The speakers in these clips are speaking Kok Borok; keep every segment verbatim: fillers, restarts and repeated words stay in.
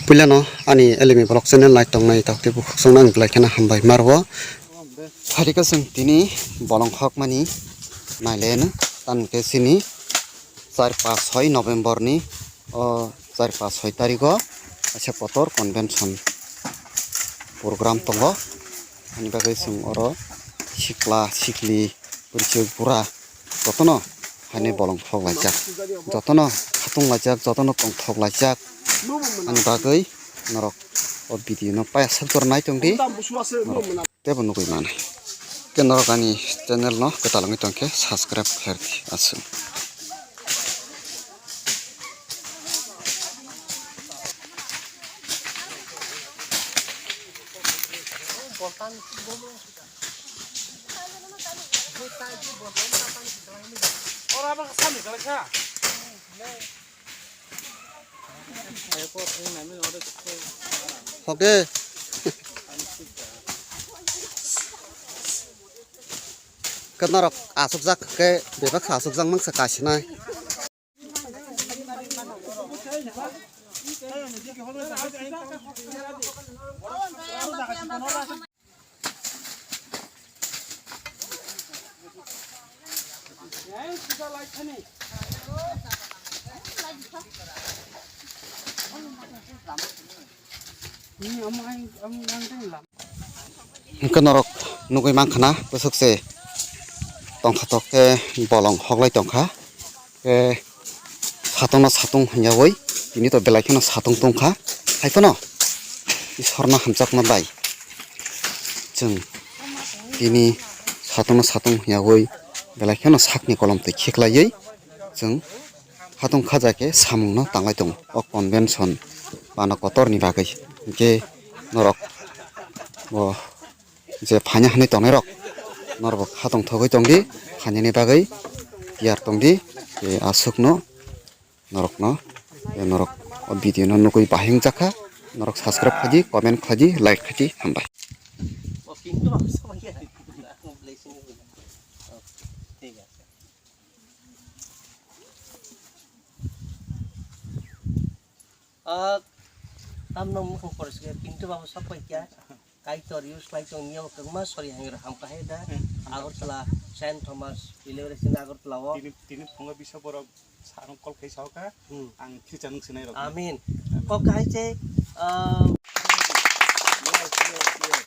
Puilano ani Elimi Vlog channel nai tongnai tok tei bukhuk songno ang belai kheno hambai marwo. Phairikha chwng tini bolong hokmani naileno, tamo khe chini char pas soi November ni, o char pas soi tarigo kaisa kotor convention program tongo. Ani bagwi chwng oro sikla sikli, bwrwi bura jotono haino bolong thok laijak, jotono khatung laijak, jotono tongthok laijak. Ani bagwi norok o video no paya sak jora nai tongdi, norok teibo nugwi mano. Khe norok ani channel no kwtal wngwi tongkhe subscribe khlai di aswk. Hok de. Khe norok asukjak khe bebak khe asukjak mangsa kasinai. Hwnkhe norok nugwi mankha na bwswk se tongthotok khe bolong hoklai tongkha. Khe satungno satung hwnyaui tini to belai kheno satung tongkha. Hai phano Isorno hamjakma bai chwng tini satungno satung hwnyaui belai kheno sakni kolom twi khiklaiwi chwng khatung khaja khe samungno tanglai tongo. O convention bana kotorni bagwi hinkhe norok bo je phaina hinwi tongnairok norokbo khatong thogwi tongdi, phainani bagwi tiyar tongdi. Tei aswkno norokno, tei norok o video no nugwi bahai wngjakha, norok subscribe khaidi, comment khaidi, like khaidi, hambai. Ah, tamno mukhang porsi khe Pintu babu sok pai kya? Kaitor use pai tong niya kwbangma sori hangi rok ham kahai da. Hmm. Agartala Saint Thomas University Agartala o. Tini, tini phungo bisa borok sarong call khai sao kha. Hmm. Ang khicha nung sinai rok. Amin. Amin. Kok kahai se, ah, yes, yes, yes.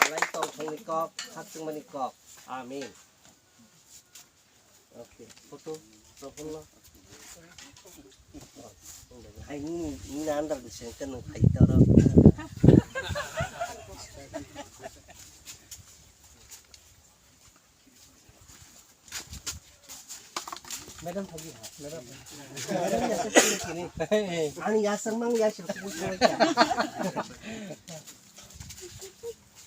Malai tong thongni kok, khak tongmani kok. Amin. Oke, photo, profile lo. Hai ni, ni na andar di sengke nung khai toro. Madam thagi ha, madam. Madam ya se kini kini. Ani ya sang mang ya se kubu kubu ya.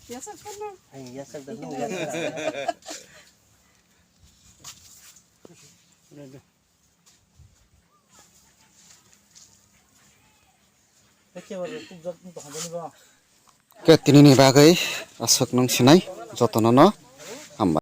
Ya sang kan na? Hai ya sang dan ya. Khe tinini bagwi aswk nung sinai jotono no